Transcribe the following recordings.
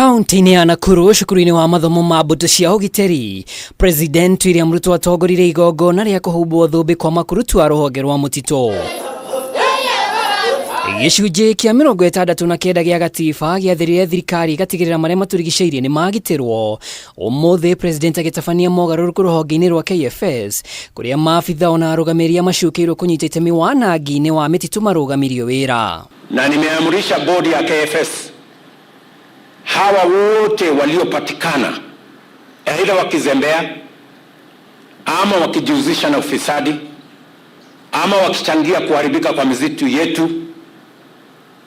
Kaunti-inĩ ya Nakuru cukuru-inĩ wa mathomo ma mbũtũ cia ũgitĩri, President William Ruto atongoririe igongona rĩa kũhumbwo thũmbĩ kwa makurutu a rũhonge rwa mũtitũ. Gĩcunjĩ kĩa 69 gĩa gatiba gĩathĩrire thirikari ĩgatigĩrĩra marĩa matũrigicĩirie nĩ magitĩrwo. Ũmũthĩ President agĩtabania mogarũrũku rũhonge-inĩ rwa KFS kũrĩa maabitha ona arũgamĩrĩri a macukĩirwo kũnyita itemi wanangi-inĩ wa mĩtitũ marũgamirio wĩra. Na nimeamrisha bodi ya KFS hawa wote waliopatikana aidha wakizembea ama wakijihusisha na ufisadi ama wakichangia kuharibika kwa misitu yetu,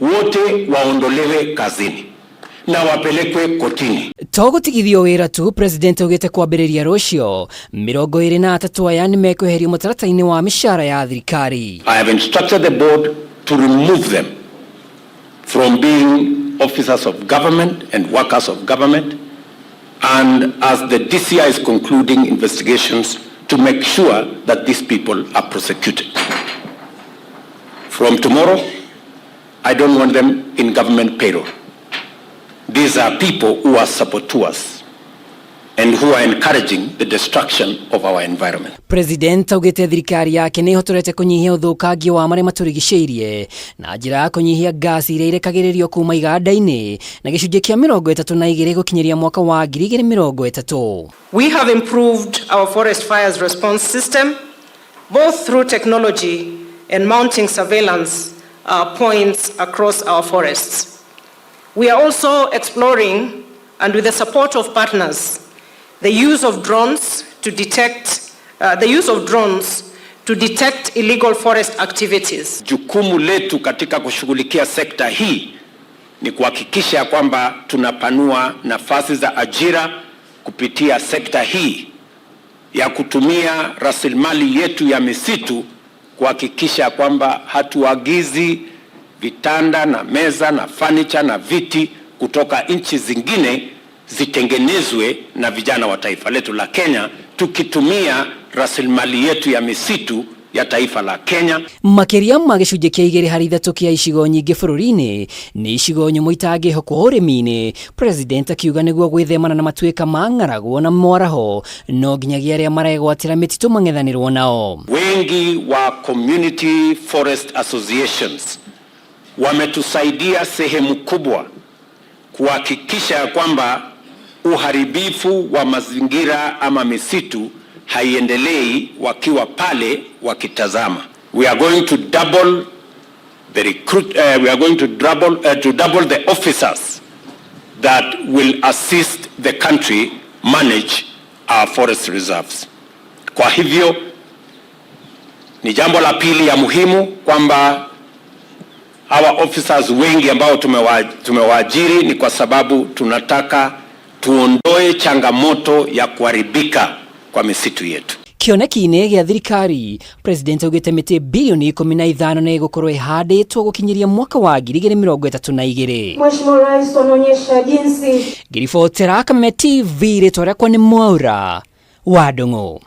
wote waondolewe kazini na wapelekwe kotini. To gũtigithio wĩra tu, President augĩte kwambĩrĩria rũciũ 23 aya nĩ mekweherio mũtaratara-inĩ wa mĩcara ya thirikari. I have instructed the board to remove them from being officers of government and workers of government, and as the DCI is concluding investigations to make sure that these people are prosecuted. From tomorrow, I don't want them in government payroll. These are people who are saboteurs and who are encouraging the destruction of our environment. President augĩte thirikari yake nĩ ĩhotorete kũnyihia ũthũkangia wa marĩa matũrigicĩirie na njĩra ya kũnyihia ngasi iria irekagĩrĩrio kuma iganda-inĩ na gĩcunjĩ kĩa 32 gũkinyĩria mwaka wa 2030. We have improved our forest fires response system, both through technology and mounting surveillance points across our forests. We are also exploring, and with the support of partners, the use of drones to detect, the use of drones to detect illegal forest activities. Jukumu letu katika kushughulikia sekta hii ni kuhakikisha ya kwamba tunapanua nafasi za ajira kupitia sekta hii ya kutumia rasilimali yetu ya misitu kuhakikisha kwamba hatuagizi vitanda na meza na furniture na viti kutoka nchi zingine, zitengenezwe na vijana wa taifa letu la Kenya tukitumia rasilimali yetu ya misitu ya taifa la Kenya. Makĩria ma gĩcunjĩ kĩa 2 harĩ 3 kĩa icigo nyingĩ bũrũri-inĩ nĩ icigo nyũmũ itangĩhokwo ũrĩmi-inĩ. President akiuga nĩguo gwĩthemana na matuĩka ma ng'aragu na mwaraho no nginyagia arĩa maregwatĩra mĩtitũ mang'ethanĩrwo nao. Wengi wa community forest associations wametusaidia sehemu kubwa kuhakikisha ya kwamba uharibifu wa mazingira ama misitu haiendelei wakiwa pale wakitazama. We are going to double the recruit, we are going to double the officers that will assist the country manage our forest reserves. Kwa hivyo ni jambo la pili ya muhimu kwamba hawa officers wengi ambao tumewaajiri ni kwa sababu tunataka tuondoe changamoto ya kuharibika kwa misitu yetu. Kĩoneki-inĩ gĩa thirikari, President augĩte mĩtĩ bilioni 15 nĩ ĩgũkorwo ĩhandĩtwo gũkinyĩria mwaka wa 2032. Mheshimiwa Rais, wanaonyesha jinsi Ngĩribotera Kameme TV, rĩtwa rĩakwa nĩ Mwaura wa Ndung'u.